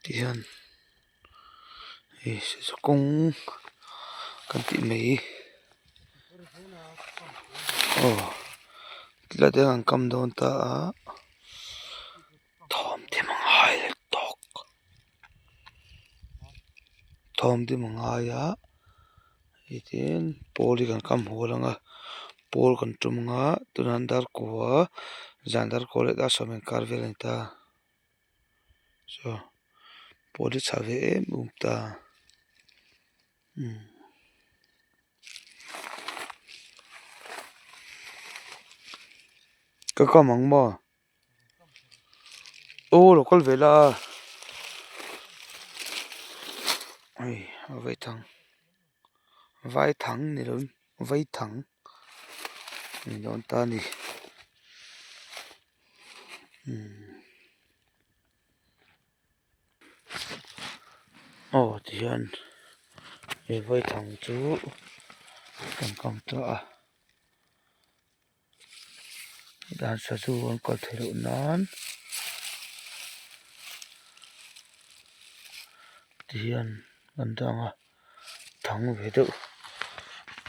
Ti hian hei sazu kawng kan tih mai aw tilai te an kam dawn ta a thawm te a ngai leh tawk thawm te a ngai a hei tin pawl hi kan kam hual ang a pawl kan tum ang a tunah dar kua zan dar kua leh dar sawm inkar vel a ni ta. Saw pawl hi chhah ve em em ta umm ka kam ang maw aw lo kal ve la hei a vaithang vaithang ni lo in vaithang ni dawn ta a ni. Aw tihian he vaithang chu kan kam ta a dan sazu an kal theih loh nan tihian kan dang a thang ve deuh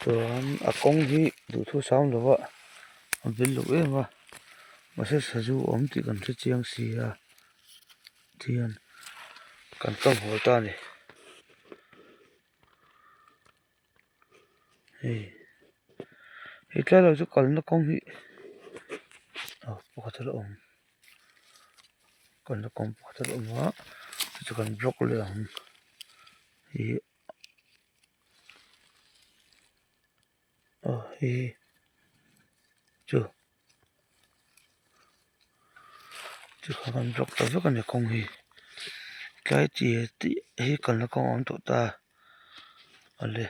chuan a kawng hi duhthusam lo a a vil loh em a mahse sazu a awm tih kan hre chiang si a tihian kan kam hawl ta a ni hei he tlai lo chu kalna kawng hi aw pakhat a la awm kalna kawng pakhat a la awm a chu chu kan block leh ang ih aw hei chu chu kha kan block ta vek a ni kawng hi tlai chi tih hi kalna kawng a awm tawh ta awle.